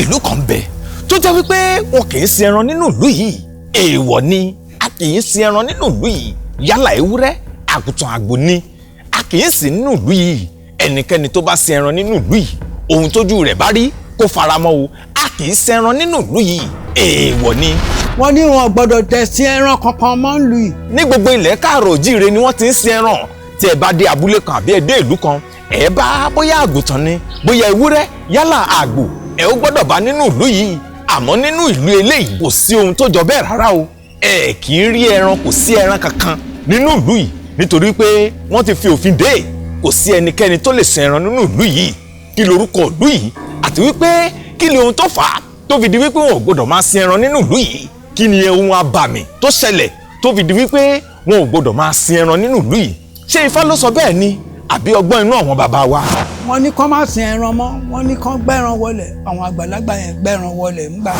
Ìlú kan bẹ tó jẹ́ wípé wọn kì í sin ẹran nínú ìlú yìí. Èèwọ̀ ni, a kì í sin ẹran nínú ìlú yìí. Yálà ewúrẹ́, àgùntàn, àgbò ni, a kì í sìn nínú ìlú yìí. Ẹnikẹ́ni tó bá sin ẹran nínú ìlú yìí, ohun tójú rẹ̀ bá rí kó faramọ́ o. A kì í sin ẹran nínú ìlú yìí, èèwọ̀ ni. Wọ́n ní wọn gbọ́dọ̀ tẹ̀ sí ẹran kankan mọ́ ń lu yìí. Ní gbogbo ilẹ̀ káàrọ̀ òjíire ni wọ́n ti ń sin ẹran. Tí ẹ bá dé abúlé kan àbí ẹ dé ìlú kan, ẹ bá bóyá àgùntàn ni, bóyá ewúrẹ́, yálà àgbò, ẹ ó gbọ́dọ̀ bá nínú ìlú yìí. Àmọ́ nínú ìlú eléyìí, kò sí ohun tó jọ bẹ́ẹ̀ rárá o. Ẹ kì í rí ẹran, kò sí ẹran kankan nínú ìlú yìí, nítorí pé wọ́n ti fi òfin dé. Kò sí ẹnikẹ́ni tó lè sin ẹran nínú ìlú yìí. Kí lorúkọ ìlú yìí, àti wípé kí ni ohun tó fà á tó fi di wípé wọn ò gbọ́dọ̀ máa sin ẹran nínú ìlú yìí? Kí ni ohun abàmì tó ṣẹlẹ̀ tó fi di wípé wọn ò gbọ́dọ̀ máa sin ẹran nínú ìlú yìí? Ṣé Ifá ló sọ bẹ́ẹ̀ ni, àbí ọgbọ́n inú àwọn bàbá wa? Wọ́n ní kán má sin ẹran mọ́, wọ́n ní kán gbẹ́ran wọlẹ̀. Àwọn àgbàlagbà yẹn gbẹ́ran wọlẹ̀ ńgbà.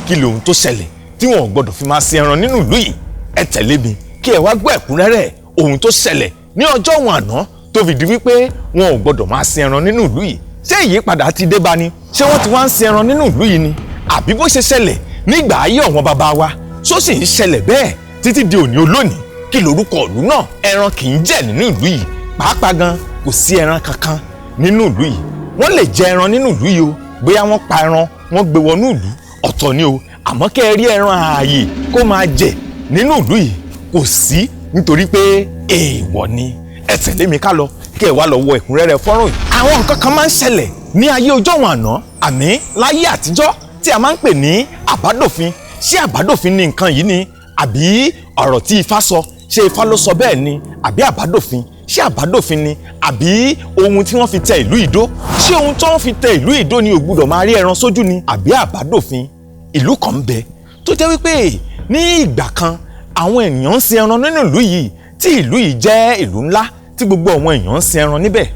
Kí lóhun tó ṣẹlẹ̀ tí wọn ò gbọ́dọ̀ fi máa sin ẹran nínú ìlú yìí? Ẹ tẹ̀lé mi kí ẹ wá gbọ́ ẹ̀kúnrẹ́rẹ́ ohun tó ṣẹlẹ̀ ní ọjọ́ wọn àná tó fi di wípé wọn ò gbọ́dọ̀ máa sin ẹran nínú ìlú yìí. Ṣé ìyípadà ti dé bá ni? Ṣé wọ́n ti wá ń sin ẹran nínú ìlú yìí ni, àbí bó ṣe ṣẹlẹ̀ nígbà ayé àwọn bàbá wa ṣó sì ń ṣẹlẹ̀ bẹ́ẹ̀ títí di òní olónìí? Kí lorúkọ ìlú náà? Ẹran kì í jẹ nínú ìlú yìí, pàápàá gan kò sí ẹran kankan nínú ìlú yìí. Wọ́n lè jẹ ẹran nínú ìlú yìí o, bóyá wọ́n pa ẹran, wọ́n gbé wọnú ìlú, ọ̀tọ̀ ni o. Àmọ́ kẹ́ ẹ rí ẹran ààyè kó máa jẹ nínú ìlú yìí, kò sí, nítorí pé èèwọ̀ ni. Ẹ tẹ̀lé mi ká lọ kí ẹ wá lọ wo ẹ̀kúnrẹ́rẹ́ fọ́nrán yìí. Àwọn nǹkan kan máa ń ṣẹlẹ̀ ní ayé ọjọ́ wọn àná, àmì láyé àtijọ́, tí a máa ń pè ní àbádòfin. Ṣé àbádòfin ni nǹkan yìí ni, àbí ọ̀rọ̀ tí Ifá sọ? Ṣé Ifá ló sọ bẹ́ẹ̀ ni, àbí àbádòfin? Ṣé àbádòfin ni, àbí ohun tí wọ́n fi tẹ ìlú Ìdó? Ṣé ohun tí wọ́n fi tẹ ìlú Ìdó ni ò gbúdọ̀ máa rí ẹran sójú ni, àbí àbádòfin? Ìlú kan ń bẹ tó jẹ́ wípé ní ìgbà kan àwọn ènìyàn ń sin ẹran nínú ìlú yìí, tí ìlú yìí jẹ́ ìlú ńlá tí gbogbo àwọn èèyàn ń sin ẹran níbẹ̀.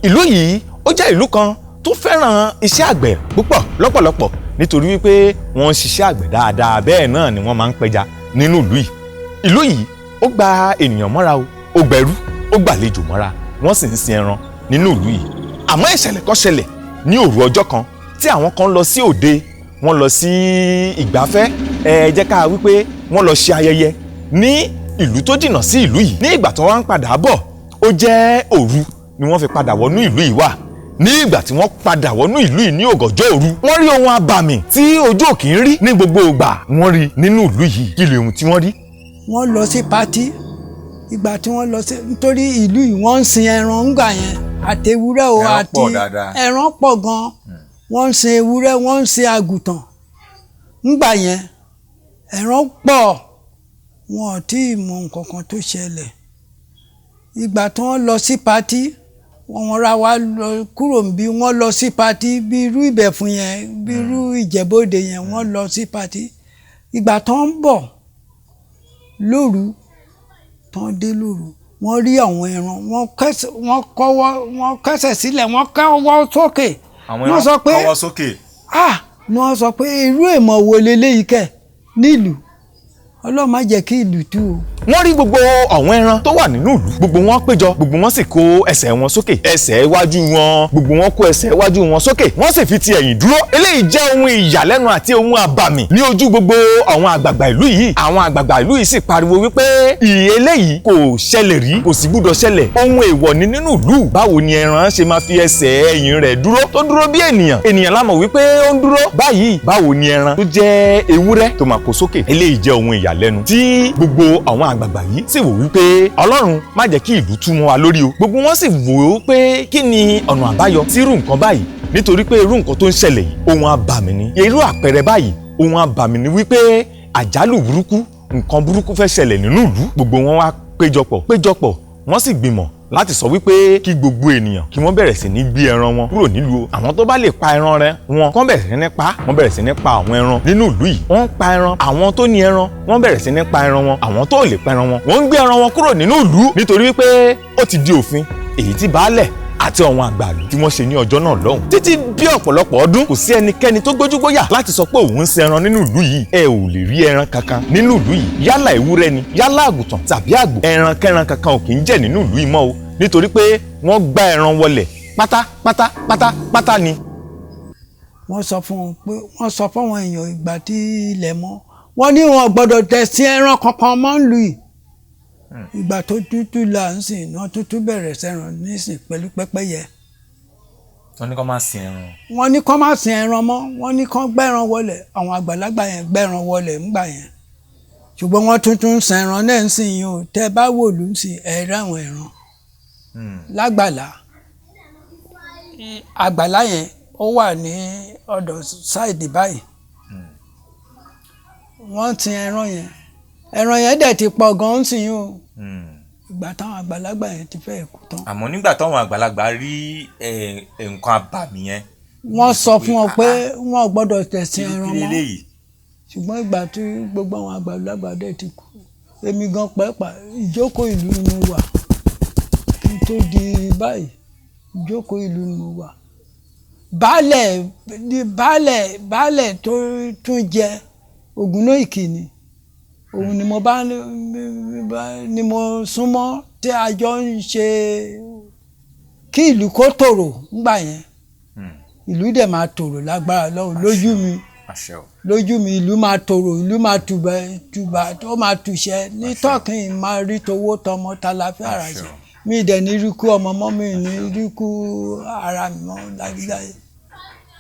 Ìlú yìí ó jẹ́ ìlú kan tó fẹ́ràn iṣẹ́ àgbẹ̀ púpọ̀ lọ́pọ̀lọpọ̀, nítorí wípé wọ́n ń ṣiṣẹ́ àgbẹ̀ dáadáa, bẹ́ẹ̀ náà ni wọ́n máa ń pẹja nínú ìlú yìí. Ìlú yìí ó gba ènìyàn mọ́ra o, ó gbẹrú, ó gbàlejò mọ́ra, wọ́n sì ń sin ẹran nínú ìlú yìí. Àmọ́ ìṣẹ̀lẹ̀ kan ṣẹlẹ̀ ní òru ọjọ́ kan tí àwọn kan lọ sí òde, wọ́n lọ sí ìgbafẹ́. Ẹ jẹ́ ká wípé wọ́n lọ ṣe ayẹyẹ ní ìlú tó jìnnà sí ìlú yìí. Ní ìgbà tí wọ́n ń padà bọ̀, ó jẹ́ òru ni wọ́n fi padà wọnú ìlú yìí wá. Ní ìgbà tí wọ́n padà wọnú ìlú yìí ní ògànjọ́ òru, wọ́n rí ohun abàmì tí ojú ò kì í rí ní gbogbo ìgbà. Wọ́n rí nínú ìlú yìí. Kí ni ohun tí wọ́n rí? Wọ́n lọ sí patí. Ìgbà tí wọ́n lọ sí, nítorí ìlú yìí wọ́n ń sin ẹran ńgbà yẹn, àti ewúrẹ́ o, àti ẹran pọ̀ gan. Wọ́n ń sin ewúrẹ́, wọ́n ń sin àgùntàn ńgbà yẹn, ẹran pọ̀. Wọn ò tí ì mọ nǹkan kan tó ṣẹlẹ̀. Ìgbà tí wọ́n lọ sí patí, wọ́n ra wa lọ kúrò níbí, wọ́n lọ sí patí bí irú Ìbẹ̀fún yẹn, bí irú Ìjẹ̀bú-Òde yẹn, wọ́n lọ sí patí. Ìgbà tó ń bọ̀ lóru, tó ń dé lóru, wọ́n rí àwọn ẹran, wọ́n kọ́wọ́, wọ́n kẹsẹ̀ sílẹ̀, wọ́n kọ́wọ́ sókè. Wọ́n sọ pé ah, ni wọ́n sọ pé irú èèmọ̀ wo leléyìí kẹ̀ nílùú? Ọlọ́run má jẹ́ kí ìlú tú o. Wọ́n rí gbogbo àwọn ẹran tó wà nínú ìlú, gbogbo wọn péjọ, gbogbo wọn sì kó ẹsẹ̀ wọn sókè, ẹsẹ̀ iwájú wọn, gbogbo wọn kó ẹsẹ̀ iwájú wọn sókè, wọ́n sì fi ti ẹ̀yìn dúró. Eléyìí jẹ́ ohun ìyàlẹ́nu àti ohun àbàmì ní ojú gbogbo àwọn àgbààgbà ìlú yìí. Àwọn àgbààgbà ìlú yìí sì pariwo wípé eléyìí kò ṣẹlẹ̀ rí, kò sì gbúdọ̀ ṣẹlẹ̀, ohun èèwọ̀ ni nínú ìlú. Báwo ni ẹran ṣe máa fi ẹsẹ̀ ẹ̀yìn rẹ̀ dúró, tó dúró bí ènìyàn? Ènìyàn la mọ̀ wípé ó ń dúró báyìí, báwo ni ẹran tó jẹ́ ewúrẹ́ tó máa kó sókè? Eléyìí jẹ́ ohun ìyàlẹ́nu tí gbogbo àwọn àgbààgbà yìí sì wò wípé Ọlọ́run má jẹ́ kí ìlú tú mọ́ wa lórí o. Gbogbo wọn sì wò ó pé kí ni ọ̀nà àbáyọ sí irú nǹkan báyìí, nítorí pé irú nǹkan tó ń ṣẹlẹ̀ yìí ohun abàmì ni. Irú àpẹẹrẹ báyìí ohun abàmì ni wípé àjálù burúkú, nǹkan burúkú fẹ́ ṣẹlẹ̀ nínú ìlú. Gbogbo wọn wá péjọpọ̀, wọ́n sì gbìmọ̀ láti sọ wípé kí gbogbo ènìyàn kí wọ́n bẹ̀rẹ̀ sí ní gbé ẹran wọn kúrò nílùú. Àwọn tó bá lè pa ẹran rẹ wọn kàn bẹ̀rẹ̀ sí ní pa, wọ́n bẹ̀rẹ̀ sí ní pa àwọn ẹran nínú ìlú yìí. Wọ́n ń pa ẹran, àwọn tó ní ẹran wọ́n bẹ̀rẹ̀ sí ní pa ẹran wọn, àwọn tó lè pa ẹran wọn wọ́n ń gbé ẹran wọn kúrò nínú ìlú, nítorí wípé ó ti di òfin èyí tí baálẹ̀ àti àwọn àgbàlú tí wọ́n ṣe ní ọjọ́ náà lọ́hùn. Títí bí ọ̀pọ̀lọpọ̀ ọdún, kò sí ẹnikẹ́ni tó gbójúgbóyà láti sọ pé òun ń sin ẹran nínú ìlú yìí. Ẹ ò lè rí ẹran kankan nínú ìlú yìí, yálà ewúrẹ́ ni, yálà àgùntàn tàbí àgbò, ẹran kẹran kankan ò kì í jẹ nínú ìlú yìí mọ́ o, nítorí pé wọ́n gbá ẹran wọlẹ̀ pátápátá pátápátá ni. Wọ́n sọ fún wọn pé wọ́n sọ fún àwọn èèyàn ìgbà tí ilẹ̀ mọ́, wọ́n ní wọn gbọ́dọ̀ tẹ̀sí ẹran kankan mọ́ ń lù yìí. Ìgbà tó tútù là ń sìn wọ́n tútù bẹ̀rẹ̀ sẹ́ran nísìn pẹ̀lú pẹ́pẹ́yẹ. Wọ́n ní kó má sin ẹran. Wọ́n ní kó má sin ẹran mọ́, wọ́n ní kó gbẹ́ran wọlé. Àwọn àgbàlagbà yẹn gbẹ́ran wọlé ńgbà yẹn, ṣùgbọ́n wọ́n tuntun ń sin ẹran náà ń sìn yìí o. Tẹ́ bá wò lù ń sìn ẹ̀ rí àwọn ẹran lágbàlá. Àgbàlá yẹn ó wà ní ọ̀dọ̀ sáìdì báyìí. Wọ́n ti ẹran yẹn, ẹran yẹn dẹ̀ ti pọ̀ gan-an sìn yìí o. Ìgbà táwọn àgbàlagbà yẹn ti fẹ́ kú tán. Àmọ́ nígbà táwọn àgbàlagbà rí nǹkan abàmì yẹn, wọ́n sọ fún wọn pé wọn ò gbọ́dọ̀ tẹ̀sìn ẹran kí mọ́. Leléyìí. Ṣùgbọ́n ìgbà tí gbogbo àwọn àgbàlagbà dẹ̀ ti kú, èmi gan pẹ́ẹ́pàá ìjókòó ìlú ni mo wà kí n tó di báyìí. Ìjókòó ìlú ni mo wà. Baálẹ̀ ní baálẹ̀ tó tún jẹ Ògúnnáìkì ni òun ni mo bá ni mo súnmọ́ tí a jọ ń ṣe kí ìlú kó tòrò ńgbà yẹn. Ìlú dẹ̀ máa tòrò lágbára lọ́wọ́ lójú mi. Àṣẹ o. Lójú mi, ìlú máa tòrò, ìlú máa tùbà tùbà, tó máa tùṣẹ ní tọ́kìn, máa rí towó tọmọ tàlàfíà ara ṣe. Mi dẹ̀ ní rí kú ọmọ mọ́, mi ní rí kú ara mi mọ́ láyéláyé.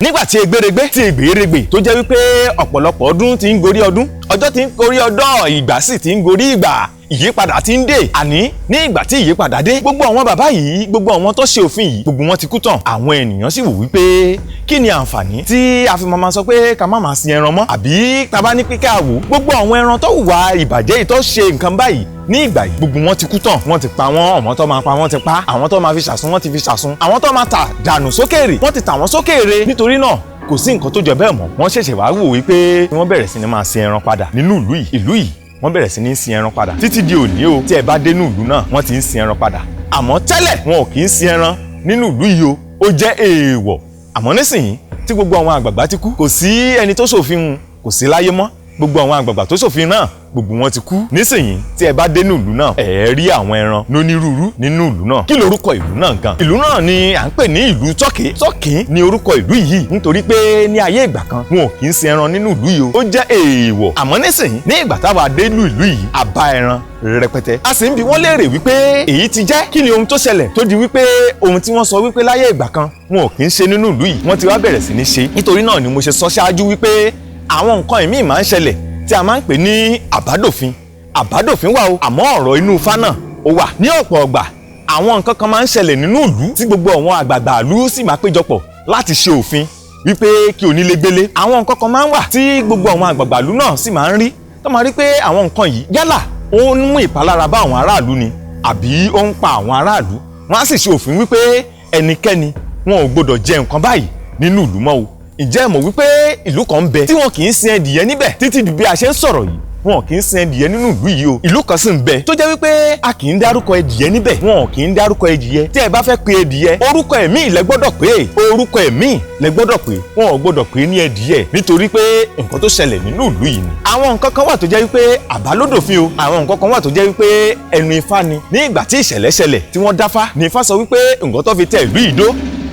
Nígbà tí egbèrègbè tí egbèrègbè tó jẹ́ wípé ọ̀pọ̀lọpọ̀ ọdún ti ń gorí ọdún, ọjọ́ ti ń gorí ọdọ́, ìgbà sì ti ń gorí ìgbà, ìyípadà ti ń dé. Àní ní ìgbà tí ìyípadà dé, gbogbo àwọn bàbá yìí, gbogbo àwọn tó ṣe òfin yìí, gbogbo wọn ti kú tán. Àwọn ènìyàn sì wò wípé kí ni àǹfààní tí a fi máa sọ pé ká má máa sin ẹran mọ́, àbí tá bá ní pé ká wò gbogbo àwọn ẹran tó hùwà ìbàjẹ́ yìí, tó ṣe nǹkan báyìí ní ìgbà yìí, gbogbo wọn ti kú tán, wọ́n ti pa wọ́n. Àwọn tó máa pa wọ́n ti pa, àwọn tó máa fi ṣàsun wọ́n ti fi ṣàsun, àwọn tó máa tà dànù sókèèrè wọ́n ti tà wọ́n sókèèrè. Nítorí náà kò sí nǹkan tó jọ bẹ́ẹ̀ mọ́. Wọ́n ṣẹ̀ṣẹ̀ wá wò wípé wọ́n bẹ̀rẹ̀ sí ni máa sin ẹran padà nínú ìlú yìí. Ìlú yìí, wọ́n bẹ̀rẹ̀ sí ní sin ẹran padà títí di òní o. Tí ẹ bá dé nínú ìlú náà, wọ́n ti ń sin ẹran padà. Àmọ́ tẹ́lẹ̀, wọn ò kì í sin ẹran nínú ìlú yìí o, ó jẹ́ èèwọ̀. Àmọ́ nísìnyí tí gbogbo àwọn àgbààgbà ti kú, kò sí ẹni tó ṣòfin, kò sí láyé mọ́. Gbogbo àwọn àgbààgbà tó ṣòfin náà, gbogbo wọn ti kú. Nísìnyí tí ẹ bá dé nínú ìlú náà, ẹ rí àwọn ẹran lónírúurú nínú ìlú náà. Kí lorúkọ ìlú náà gan? Ìlú náà ni à ń pè ní ìlú Tọ́kì. Tọ́kì ni orúkọ ìlú yìí, nítorí pé ní ayé ìgbà kan, wọn ò kì í sin ẹran nínú ìlú yìí o, ó jẹ́ èèwọ̀. Àmọ́ nísìnyí, ní ìgbà táwa dé ìlú yìí, a bá ẹran rẹpẹtẹ. A sì ń bi wọ́n léèrè wípé èyí ti jẹ́, kí ni ohun tó ṣẹlẹ̀ tó di wípé ohun tí wọ́n sọ wípé láyé ìgbà kan wọn ò kì í ṣe nínú ìlú yìí, wọ́n ti wá bẹ̀rẹ̀ sí ní ṣe? Nítorí náà ni mo ṣe sọ ṣáájú wípé àwọn nǹkan ìmíì máa ń ṣẹlẹ̀ tí a máa ń pè ní àbádòfin. Àbádòfin wà o, àmọ́ ọ̀rọ̀ inú ifá náà ó wà. Ní ọ̀pọ̀ ọgbà, àwọn nǹkan kan máa ń ṣẹlẹ̀ nínú ìlú tí gbogbo àwọn àgbààgbà ìlú sì máa péjọpọ̀ láti ṣe òfin wípé kí onílé gbélé. Àwọn nǹkan kan máa ń wà tí gbogbo àwọn àgbààgbà ìlú náà sì máa ń rí, tó máa rí pé àwọn nǹkan yìí, yálà ó ń mú ìpalára bá àwọn aráàlú ni àbí ó ń pa àwọn aráàlú, wọ́n á sì ṣe òfin wípé ẹnikẹ́ni wọn ò gbọdọ̀ jẹ nǹkan báyìí nínú ìlú mọ́ o. Ǹjẹ́ ẹ mọ̀ wípé ìlú kan ń bẹ tí wọn kì í sin ẹdìyẹ níbẹ̀ títí di bí a ṣe ń sọ̀rọ̀ yìí? Wọn kì í sin ẹdìyẹ nínú ìlú yìí o. Ìlú kan sì ń bẹ tó jẹ́ wípé a kì í dárúkọ ẹdìyẹ níbẹ̀, wọn kì í dárúkọ ẹdìyẹ. Tí ẹ bá fẹ́ pe ẹdìyẹ, orúkọ ẹ̀mí lẹ gbọ́dọ̀ pé, orúkọ ẹ̀mí lẹ gbọ́dọ̀ pé, wọn ò gbọ́dọ̀ pé ní ẹdìyẹ, nítorí pé nǹkan tó ṣẹlẹ̀ nínú ìlú yìí ni. Àwọn nǹkan kan wà tó jẹ́ wípé àbálòdòfin o, àwọn nǹkan kan wà tó jẹ́ wípé ẹnu ifá ni. Ní ìgbà tí ìṣẹ̀lẹ̀ ṣẹlẹ̀ tí wọ́n dáfá ní ifá sọ wípé nǹkan tó fi tẹ ìlú yìí dó,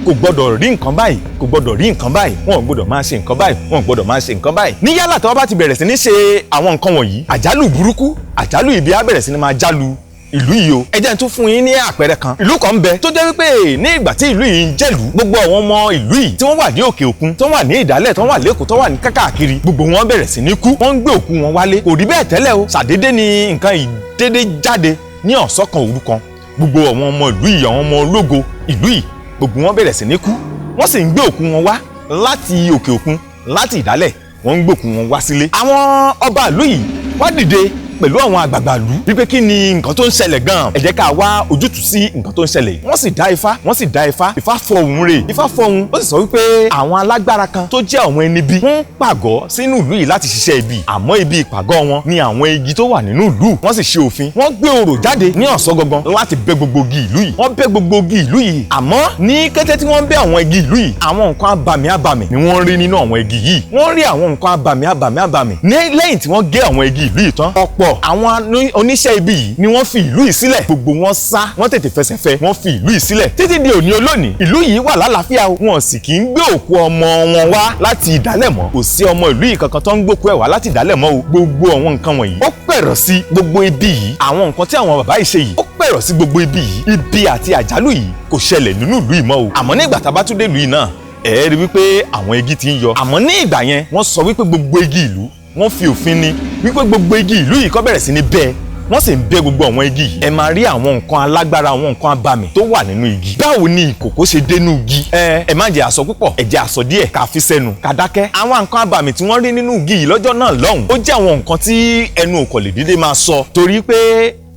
kò gbọdọ̀ rí nǹkan báyìí, kò gbọdọ̀ rí nǹkan báyìí, wọn ò gbọdọ̀ máa ṣe nǹkan báyìí, wọn ò gbọdọ̀ máa ṣe nǹkan báyìí. Ní yálà tí wọ́n bá ti bẹ̀rẹ̀ sí ní ṣe àwọn nǹkan wọ̀nyí, àjálù burúkú, àjálù ibi á bẹ̀rẹ̀ sí ní máa jálu ìlú yìí o. Ẹ jẹ́ n tún fún yín ní àpẹẹrẹ kan. Ìlú kan ń bẹ tó jẹ́ wípé ní ìgbà tí ìlú yìí ń jẹ́lú, gbogbo àwọn ọmọ ìlú yìí tí wọ́n wà ní òkè òkun, tó wà ní ìdálẹ̀, tó wà lẹ́kọ̀ọ́, tó wà ní kákàkiri, gbogbo wọn bẹ̀rẹ̀ sí ní kú, wọ́n ń gbé òkú wọn wálé. Kò rí bẹ́ẹ̀ tẹ́lẹ̀ o. Ṣàdédé ni nǹkan yìí dédé jáde ní ọ̀sán kan òru kan. Gbogbo àwọn ọmọ ìlú yìí, àwọn ọmọ ológo ìlú yìí, gbogbo wọn bẹ̀rẹ̀ sí ní kú, wọ́n sì ń gbé òkú wọn wá láti òkè òkun, láti ìdálẹ̀, wọ́n ń gbé òkú wọn wá sílé. Àwọn ọba ìlú yìí wá dìde pẹ̀lú àwọn àgbààgbà ìlú wípé kí ni nǹkan tó ń ṣẹlẹ̀ gan-an, ẹ jẹ́ ká wá ojútùú sí nǹkan tó ń ṣẹlẹ̀ yìí. Wọ́n sì dá ifá, wọ́n sì dá ifá, ifá fọhùn rè, ifá fọhùn, ó sì sọ wípé àwọn alágbára kan tó jẹ́ àwọn ẹni bí wọ́n ń pàgọ́ sínú ìlú yìí láti ṣiṣẹ́ ibi, àmọ́ ibi ìpàgọ́ wọn ni àwọn igi tó wà nínú ìlú. Wọ́n sì ṣe òfin, wọ́n gbé orò jáde ní ọ̀sán gangan láti bẹ́ gbogbo igi ìlú yìí. Wọ́n bẹ́ gbogbo igi ìlú yìí, àmọ́ ní kété tí wọ́n bẹ́ àwọn igi ìlú yìí, àwọn nǹkan abàmì abàmì ni wọ́n rí nínú àwọn igi yìí. Wọ́n rí àwọn nǹkan abàmì abàmì abàmì ní lẹ́yìn tí wọ́n gé àwọn igi ìlú yìí tán. Ọ̀pọ̀ Ọ̀pọ̀lọpọ̀ àwọn oníṣẹ́ ibi yìí ni wọ́n fi ìlú yìí sílẹ̀. Gbogbo wọn sá, wọ́n tètè fẹsẹ̀ fẹ́, wọ́n fi ìlú yìí sílẹ̀ títí di òní olónìí. Ìlú yìí wà lálàáfíà o. Wọn sì kì í gbé òkú ọmọ wọn wá láti ìdálẹ̀ mọ́. Kò sí ọmọ ìlú yìí kankan tó ń gbókú ẹ̀ wá láti ìdálẹ̀ mọ́ o. Gbogbo àwọn nǹkan wọ̀nyí ó pẹ̀rọ̀ sí gbogbo ibi yìí. Àwọn nǹkan tí àwọn bàbá yìí ṣe yìí ó pẹ̀rọ̀ sí gbogbo ibi yìí. Ibi àti àjálù yìí kò ṣẹlẹ̀ nínú ìlú yìí mọ́ o. Àmọ́ nígbà tá a bá tún dé ìlú yìí náà, ẹ rí wípé àwọn igi ti ń yọ. Àmọ́ ní ìgbà yẹn, wọ́n sọ wípé gbogbo igi ìlú, wọ́n fi òfin ni wípé gbogbo igi ìlú yìí kó bẹ̀rẹ̀ sí ní bẹ́ẹ̀. Wọ́n sì ń bẹ́ gbogbo àwọn igi yìí. Ẹ máa rí àwọn nǹkan alágbára, àwọn nǹkan abàmì tó wà nínú igi. Báwo ni ìkòkò ṣe dénú igi? Ẹ má jẹ́ àsọ púpọ̀, ẹ jẹ́ àsọ díẹ̀, ká fi sẹ́nu, ká dákẹ́. Àwọn nǹkan abàmì tí wọ́n rí nínú igi yìí lọ́jọ́ náà lọ́hùn, ó jẹ́ àwọn nǹkan tí ẹnu ò kò lè dédé máa sọ, torí pé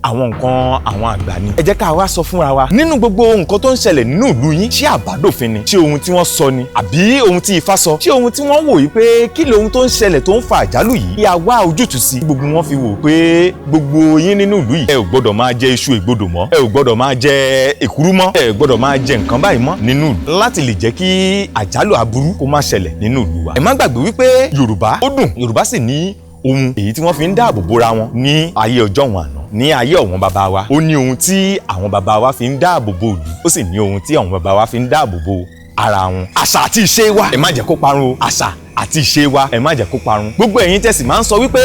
àwọn nǹkan àwọn àgbà ni. Ẹ jẹ́ ká wá sọ fúnra wa, nínú gbogbo nǹkan tó ń ṣẹlẹ̀ nínú ìlú yín, ṣé àbádòfin ni? Ṣé ohun tí wọ́n sọ ni, àbí ohun tí Ifá sọ? Ṣé ohun tí wọ́n wò yìí pé kí lóhun tó ń ṣẹlẹ̀ tó ń fa àjálù yìí, kí a wá ojútùú sí? Gbogbo wọn fi wò pé gbogbo yín nínú ìlú yìí, ẹ ò gbọ́dọ̀ máa jẹ iṣu ègbodò mọ́, ẹ ò gbọ́dọ̀ máa jẹ èkuru mọ́, ẹ ò gbọ́dọ̀ máa jẹ nǹkan báyìí mọ́ nínú ìlú, láti lè jẹ́ kí àjálù aburú kó má ṣẹlẹ̀ nínú ìlú wa. Ẹ má gbàgbé wípé Yorùbá ó dùn, Yorùbá sì ní ohun èyí tí wọ́n fi ń dáàbò bóra wọn ní ayé ọjọ́ wọn àná, ní ayé ọ̀wọ́n bàbá wa. Ó ní ohun tí àwọn bàbá wa fi ń dáàbò bo ìlú, ó sì ní ohun tí àwọn bàbá wa fi ń dáàbò bo ara wọn. Àṣà àti ìṣe wa, ẹ má jẹ́ kó parun o. Àṣà àti ìṣe wa, ẹ má jẹ́ kó parun. Gbogbo ẹ̀yin tẹ̀sí máa ń sọ wípé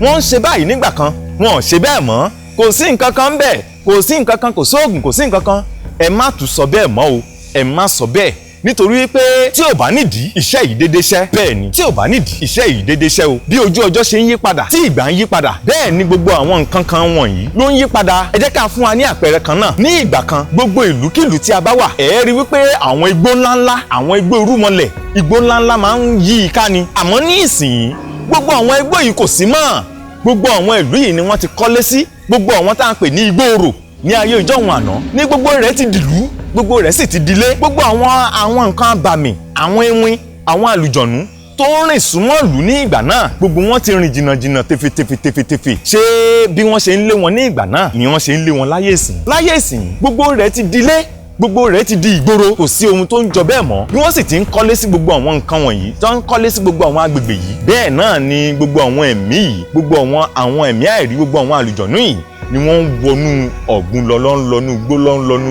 wọ́n ń ṣe báyìí nígbà kan, wọn ò ṣe bẹ́ẹ̀ mọ́, kò sí nǹkan kan bẹ́ẹ̀, kò sí nǹkan kan, kò sóògùn, kò sí nǹkan kan, ẹ má tún sọ bẹ́ẹ̀ mọ́ o. Ẹ má sọ bẹ́ẹ̀, nítorí pé tí ò bá nídìí, iṣẹ́ yìí dédé ṣẹ́. Bẹ́ẹ̀ ni, tí ò bá nídìí, iṣẹ́ yìí dédé ṣẹ́ o. Bí ojú ọjọ́ ṣe ń yí padà, tí ìgbà ń yí padà, bẹ́ẹ̀ ni gbogbo àwọn nǹkan kan wọ̀nyí ló ń yí padà. Ẹ jẹ́ ká fún wa ní àpẹẹrẹ kan náà. Ní ìgbà kan, gbogbo ìlúkìlú tí a bá wà, ẹ rí wípé àwọn igbó ńláńlá, àwọn igbó irúmọlẹ̀, igbó ńláńlá máa ń yí i ká ni. Àmọ́ ní ìsìn, gbogbo àwọn igbó yìí kò sí mọ́. Gbogbo àwọn ìlú yìí ni wọ́n ti kọ́lé sí. Gbogbo àwọn tá à ń pè ní igbó orò ní ayé ìjọ́hun àná ní, gbogbo rẹ̀ ti dìlú, gbogbo rẹ̀ sì ti dilé. Gbogbo àwọn nǹkan abàmì, àwọn ewin, àwọn àlùjọ̀nú tó ń rìn súnmọ́ ìlú ní ìgbà náà, gbogbo wọn ti rìn jìnnà jìnnà, tefetefe tefetefe. Ṣé bí wọ́n ṣe ń lé wọn ní ìgbà náà ni wọ́n ṣe ń lé wọn láyé ìsìn? Láyé ìsìn, gbogbo rẹ̀ ti dilé, gbogbo rẹ̀ ti di ìgboro, kò sí ohun tó ń jọ bẹ́ẹ̀ mọ́. Bí wọ́n sì ti ń kọ́lé sí gbogbo àwọn nǹkan wọ̀nyí, tó ń kọ́lé sí gbogbo àwọn agbègbè yìí, bẹ́ẹ̀ náà ni gbogbo àwọn ẹ̀mí yìí, gbogbo àwọn ẹ̀mí àìrí, gbogbo àwọn àlùjọ̀nú yìí ni wọ́n ń wọnú ọ̀gbun lọ, lọ́ ń lọnú igbó, lọ́ ń lọnú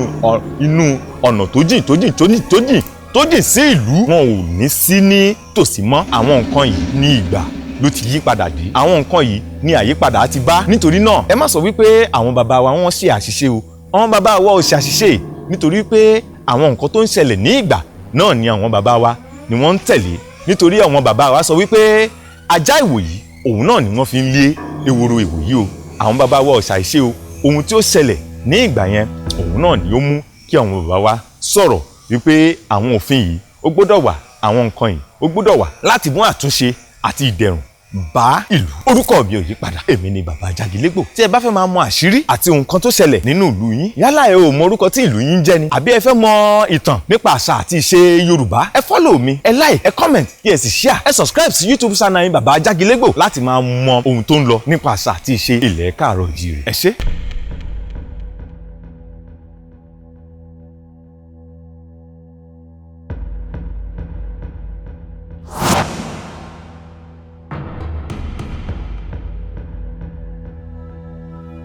inú ọ̀nà tó jìn tó jìn tó jìn tó jìn tó jìn sí ìlú. Wọn ò ní sí ní tòsí mọ́. Àwọn nǹkan yìí ní ìgbà ló ti yí padà dé, àwọn nǹkan yìí ní àyípadà ti bá. Nítorí náà, ẹ má sọ wípé àwọn bàbá wa wọ́n ṣe àṣìṣe o. Àwọn bàbá wa ò ṣe àṣìṣe, nítorí pé àwọn nǹkan tó ń ṣẹlẹ̀ ní ìgbà náà ni àwọn bàbá wa ni wọ́n ń tẹ̀lé. Nítorí àwọn bàbá wa sọ wípé ajá ìwòyí, òun náà ni wọ́n fi ń lé ehoro ìwòyí o. Àwọn bàbá wa ò ṣàìṣe o. Ohun tí ó ṣẹlẹ̀ ní ìgbà yẹn, òun náà ni ó mú kí àwọn bàbá wa sọ̀rọ̀ wípé àwọn òfin yìí ó gbọ́dọ̀ wà, àwọn nǹkan yìí ó gbọ́dọ̀ wà láti mú àtúnṣe àti ìdẹ̀rùn bá ìlú. Orúkọ mi ò yí padà, èmi ni Bàbá Jagilégbò. Tí ẹ bá fẹ́ máa mọ àṣírí àti nǹkan tó ṣẹlẹ̀ nínú ìlú yín, yálà ẹ ò mọ orúkọ tí ìlú yín jẹ́ ni, àbí ẹ fẹ́ mọ ìtàn nípa àṣà àti ìṣe Yorùbá, ẹ follow mi, ẹ like, ẹ comment, kí ẹ sì share, ẹ subscribe sí YouTube channel yín, Bàbá Jagilégbò, láti máa mọ ohun tó ń lọ nípa àṣà àti ìṣe ilẹ̀ káàárọ̀ oòjíire. Ẹ ṣé.